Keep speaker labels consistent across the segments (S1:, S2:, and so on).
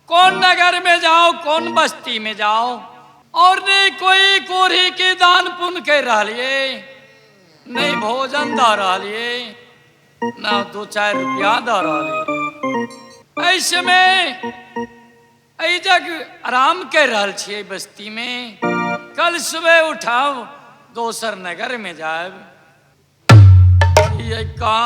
S1: कौन नगर में जाओ, कौन बस्ती में जाओ, और नहीं कोई कोढ़ी के दान पुण्य कर रहिए, नहीं भोजन द रहिए, ना 2-4 रुपया द रहिए। ऐसे में एहि जग आराम कर रहल छियै बस्ती में, कल सुबह उठाओ दोसर नगर में जाएब। ये कार्य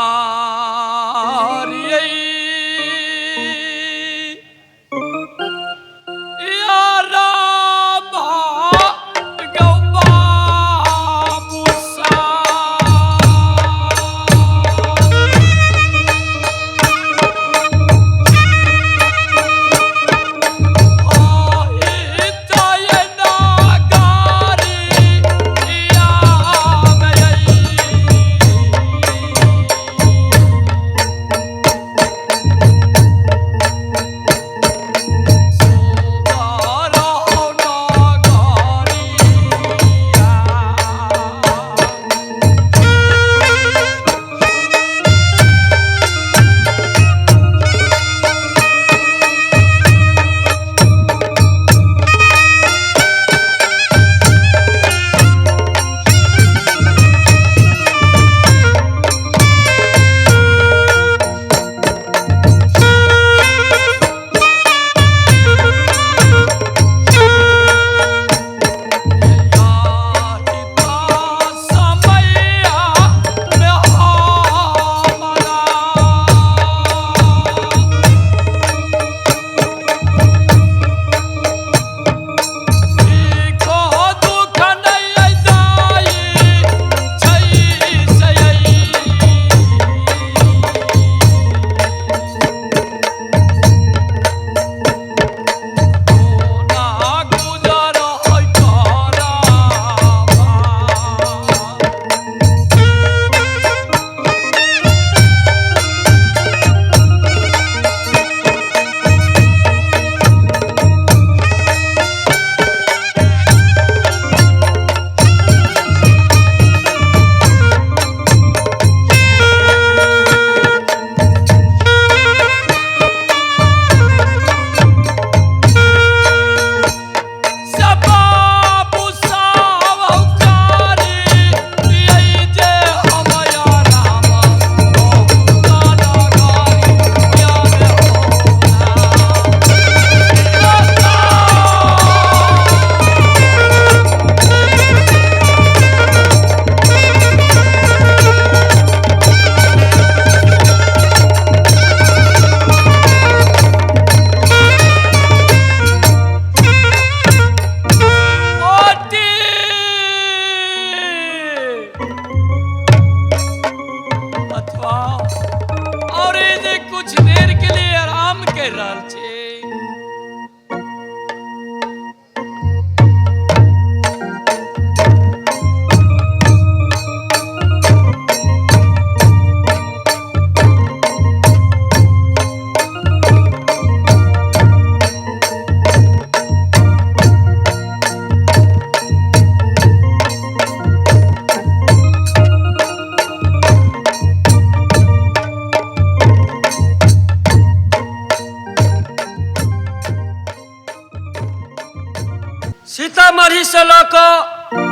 S2: सीतामढ़ी से लऽ कऽ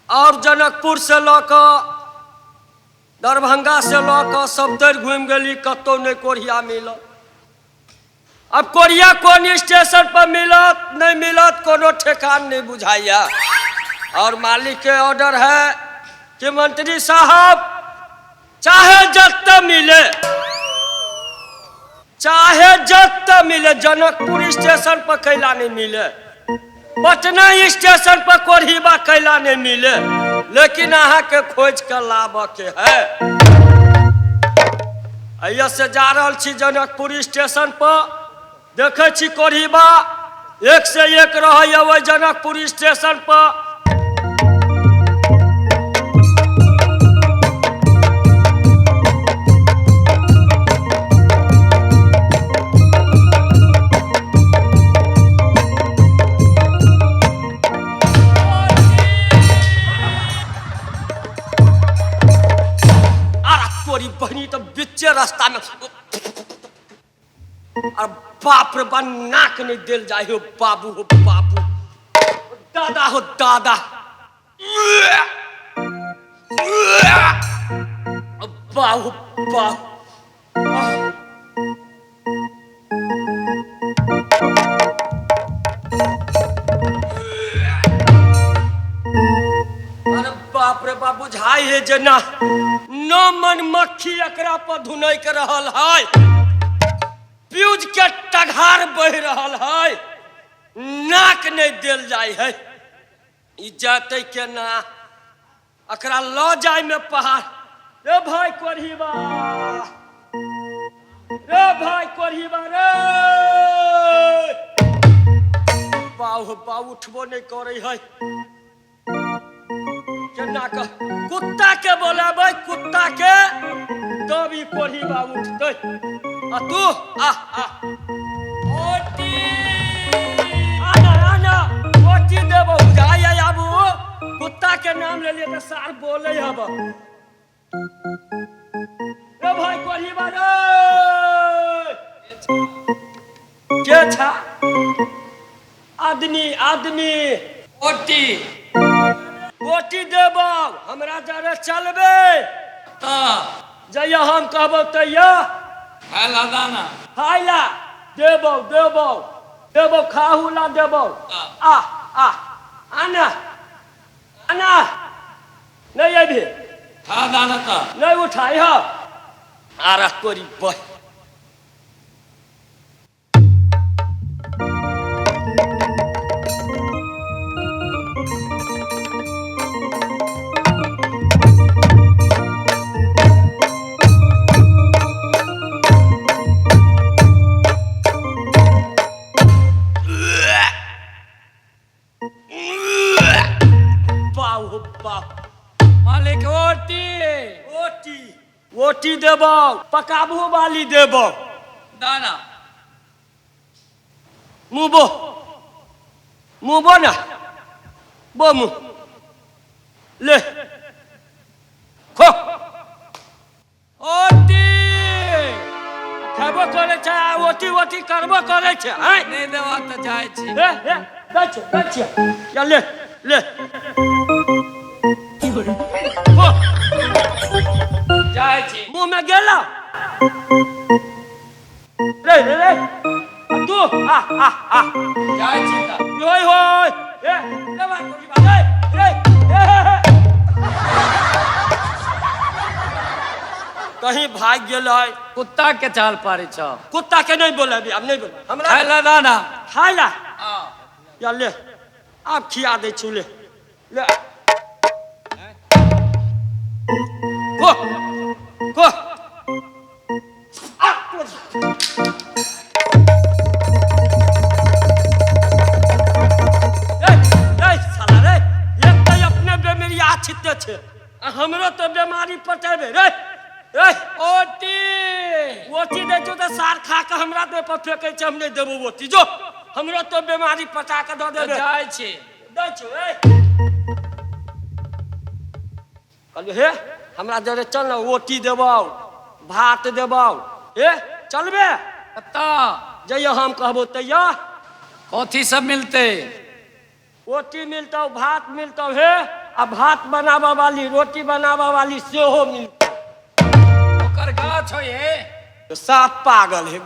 S2: और जनकपुर से लऽ कऽ दरभंगा से लऽ कऽ सब तरि घुमि गेली, कतहु नहि कोढ़िया मिलल। अब कोढ़िया कोन स्टेशन पर मिलत नहीं मिलत कोनो ठेकान नहीं बुझाइया। और मालिक के ऑर्डर है कि मंत्री साहब चाहे जत मिले, चाहे जत मिले, जनकपुर स्टेशन पर कैला नहीं मिले, पटना स्टेशन पर कोढ़ीबा कैला नहीं मिले, लेकिन अहाँ के खोज के लाबऽ के है। अइया से जा रहल छी जनकपुर स्टेशन पर, देखै छी कोढ़ीबा एक से एक रहैया ओहि जनकपुर स्टेशन पर। तोरी बहनी तो बीचे रास्ता में। और बाप रे बा नाक नहीं देल जाय हो बाबू हो बाबू, दादा हो दादा। बाहु बाहु। अरे बाप रे बाप, बुझाइ है जेना न मन मक्खी एकरा पर धुनैक रहल है, प्यूज के टघार बहि रहल है, नाक नहीं देल जाय है। ई जतै केना, एकरा लऽ जाय में पहाड़। रे भाई कोढ़ीबा, रे भाई कोढ़ीबा रे, बाहु बाहु उठबो नहीं करै है। केना कह कुत्ता के बोलाबै, कुत्ता के तब ई कोढ़ीबा उठतै। आ तू आ आ
S1: ओटी
S2: आना आना, ओटी देबो बुझाइ आबू। कुत्ता के नाम लेलियै तऽ सार बोलै हब। रे भाई कोढ़ीबा रे, के छा? आदमी आदमी।
S1: ओटी
S2: ओटी देबो, हमरा जरे चलबे
S1: त
S2: जइया हम कहबो तैया
S1: खाइला दाना।
S2: खाइला देबो देबो देबो, खाहू ला देबो। आ आ आना आना, नहीं अभी
S1: खा दाना त
S2: नहीं उठाई हो। आरा तोरी बह। बाहु बाहु।
S1: मालिक ओटी
S2: ओटी ओटी देबो, पकाबू वाली देबो।
S1: दाना
S2: मुँह बो, मुँह बो ना, बो मुँह ले खो।
S1: ओटी
S2: खेबो करै छै आ ओटी ओटी करबो करै छै। आँय
S1: नहि देबा तऽ जाइ छी।
S2: हे हे दै छियै दै छियै, या ले ले खो।
S1: जाइ छी।
S2: मुँह में गेला रे रे रे। आ तू आ आ आ
S1: जाइ छी तऽ।
S2: होय होय ए रे भाई कोढ़ीबा रे रे ए हे, हे। कहीं भाग गेलै।
S1: कुत्ता के चाल पारै छौ।
S2: कुत्ता के नहीं बोलेबी, आब नहीं बोले हमरा।
S1: खाइला दाना।
S2: खाइला
S1: हाँ।
S2: या ले, आब खिया दै छी, ले ले खो खो। आ तोरी। ए ए साला रे, एक तऽ अपने बेमारी आछिते छै आ हमरो तऽ बेमारी पटेबे रे। ए
S1: ओटी
S2: ओटी दै छौ तऽ सार खा कऽ हमरा देह पर फेकै छै, हम नहि देबौ ओटी। जो हमरो तो बेमारी पटा कऽ दऽ
S1: तऽ
S2: देबे।
S1: जाइ छी।
S2: दै छौ। ए कहलियै हे हमरा जरे चल ने, ओटी देबौ भात देबौ। हे चलबे?
S1: कत्ता
S2: जइया हम कहबो तैया।
S1: कथी सब मिलतै?
S2: रोटी मिलतौ, भात मिलतौ। हे आ भात बनाबऽ वाली रोटी बनाबऽ वाली सेहो मिलतौ।
S1: ओकर गाछ होइ हे।
S2: साफ पागल हे।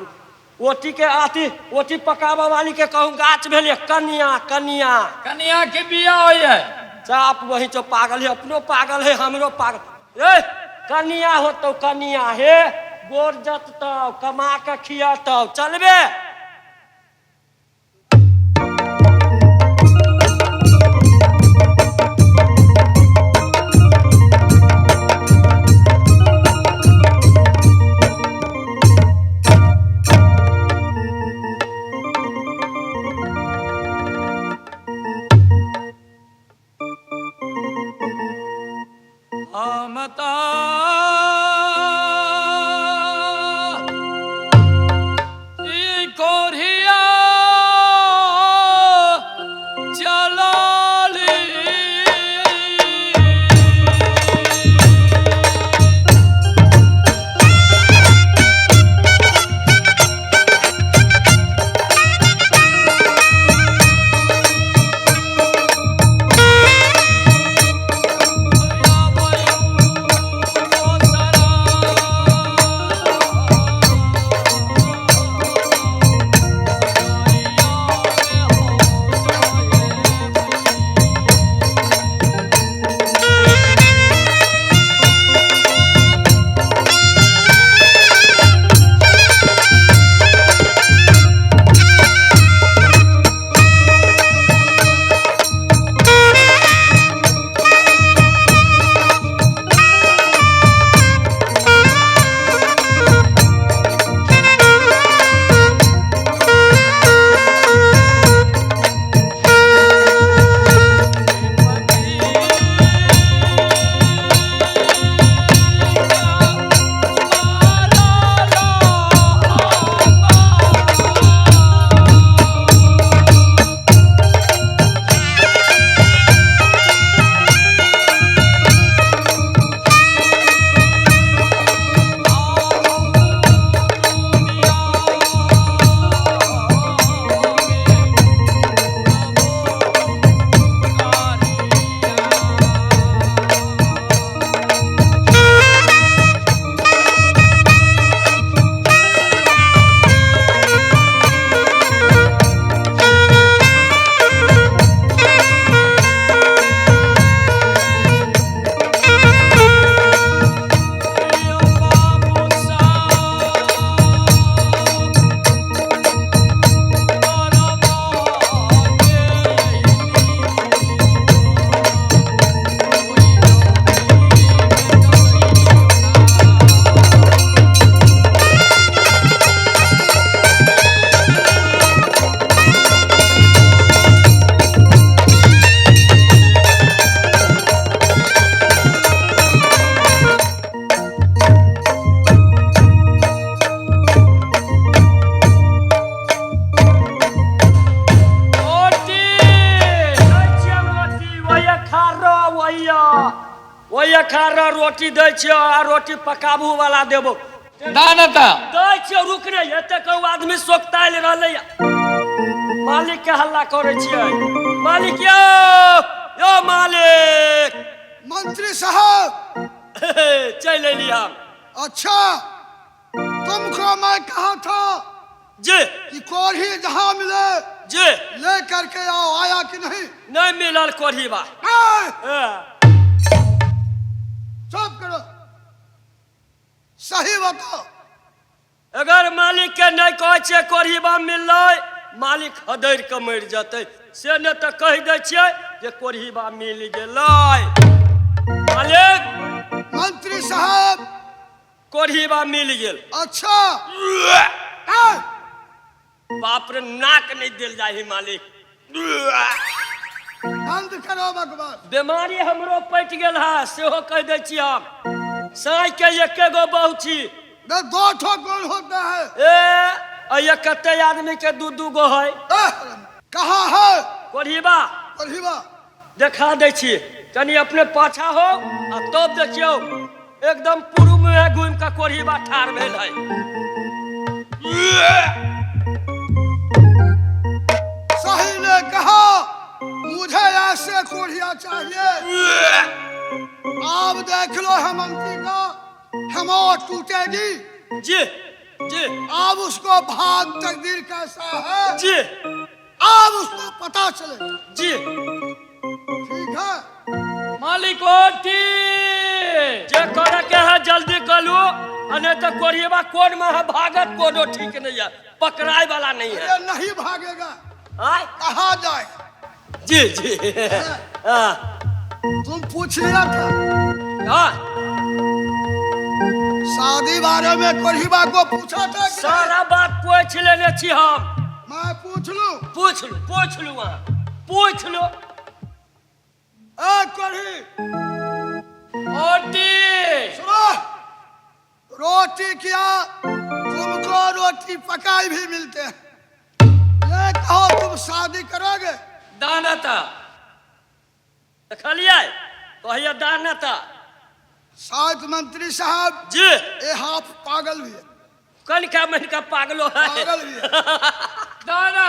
S2: ओटी के अथी ओटी पकाबऽ वाली के कहूँ गाछ भेलै कनिया कनिया।
S1: कनिया के बियाह होइ है।
S2: साफ वही तो पागल है, अपनो पागल है हमरो पागल। ए कनिया होतौ कनिया, हे गोर जततौ कमा के खियतौ। चलबे?
S1: हम तऽ ई कोढ़िया चलली।
S2: रोटी दै छियौ आ रोटी पकाबू वाला देबो।
S1: दाना ता
S2: दै छियौ, रुक रे, एते कहू आदमी सोकतायल रहलै। मालिक के हल्ला करै छियै। मालिक यौ, यौ मालिक।
S3: मंत्री साहब
S2: चलि एली हम।
S3: अच्छा, तुमको मैं कहा था
S2: जी
S3: कि कोढ़ी जहाँ मिले
S2: जी
S3: ले करके आओ, आया कि नहीं?
S2: नहीं मिलल कोढ़ी बा।
S3: चुप करो, सही बताओ।
S2: अगर मालिक के नहीं कहै छियै कोढ़ी बा मिललै, मालिक हदरि के मरि जेतै। से नहि तऽ कहि दै छियै जे कोढ़ी बा मिल गेलै। मालिक।
S3: मंत्री साहब
S2: कोढ़ी बा मिल गेल।
S3: अच्छा,
S2: बाप रे, नाक नहीं दिल जाय है मालिक।
S3: बंद करो बकवास।
S2: बीमारी हमरो पटि गेल है, सेहो कहि दै छी हम। साँइ के एके गो बहु छी।
S3: दो ठो कौन होता है?
S2: ए कते आदमी के दू दू गो है।
S3: कहाँ है
S2: कोढ़ीबा?
S3: कोढ़ीबा
S2: देखा दै छी, कनि अपने पाछा हो आ तब देखियौ एकदम पूर्व में घूमि के कोढ़ीबा ठाढ़ भेल है।
S3: सही ने कहा, मुझे ऐसे कोढ़िया चाहिए। आप देख लो हेमंती का हिम्मत टूटेगी।
S2: जी जी।
S3: अब उसको भाग तकदीर कैसा है
S2: जी,
S3: अब उसको पता चलेगा
S2: जी।
S3: ठीक है
S1: मालिक रोटी
S2: जे करे के है जल्दी करू, नहीं तो कोढ़ीबा कोन में है भागत कोनो ठीक नहीं है, पकड़ाए वाला नहीं है।
S3: नहीं भागेगा,
S2: आय
S3: कहाँ जाए?
S2: जी जी। हाँ
S3: तुम पूछ लिया था।
S2: हाँ,
S3: शादी बारे में कोढ़ीबा को पूछा था?
S2: सारा बात पूछ लेने छी हम।
S3: मैं पूछ लूं?
S2: पूछ लू, पूछ लू, वहाँ पूछ लो।
S3: ए कोढ़ी
S1: रोटी
S3: सुनो, रोटी क्या तुमको रोटी पकाई भी मिलते हैं। ये कहो तुम शादी करोगे?
S1: दाना था
S2: देखलिए कहिए दाना था।
S3: शायद मंत्री साहब
S2: जी
S3: ये हाफ पागल भी है।
S2: कनिका मनिका पागलो है,
S3: पागल भी है।
S1: दाना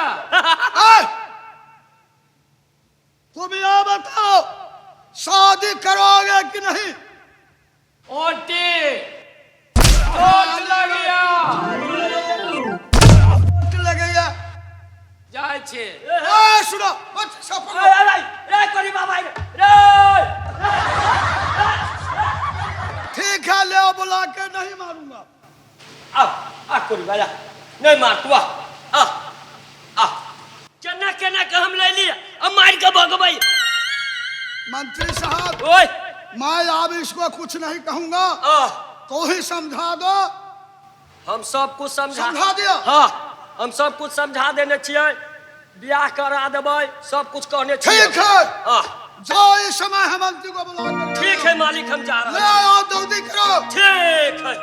S3: तुम यह बताओ शादी करोगे कि नहीं?
S1: रोटी चोट लग गया,
S3: चोट लग गया।
S1: जाय छे।
S3: ए सुनो, बच्चा पकड़ो।
S2: रे रे कोरी बाबा रे रे।
S3: ठीक है, ले बुला के नहीं मारूंगा।
S2: आ आ कोरी बाबा नहीं मार तू, आ आ आ केना केना के हम ले लिया अब मार के भगबै।
S3: मंत्री साहब
S2: ओए
S3: मैं अब इसको कुछ नहीं कहूंगा, तो ही समझा दो।
S2: हम सब कुछ
S3: समझा दिया।
S2: हाँ, हम सब कुछ समझा देने छियै, ब्याह करा देबै, सब कुछ कहने छियै।
S3: ठीक है,
S2: हाँ
S3: जाओ इस समय हेमंती को बुला।
S2: ठीक है मालिक, हम जा रहे
S3: हैं। ले आओ, जल्दी करो।
S2: ठीक है।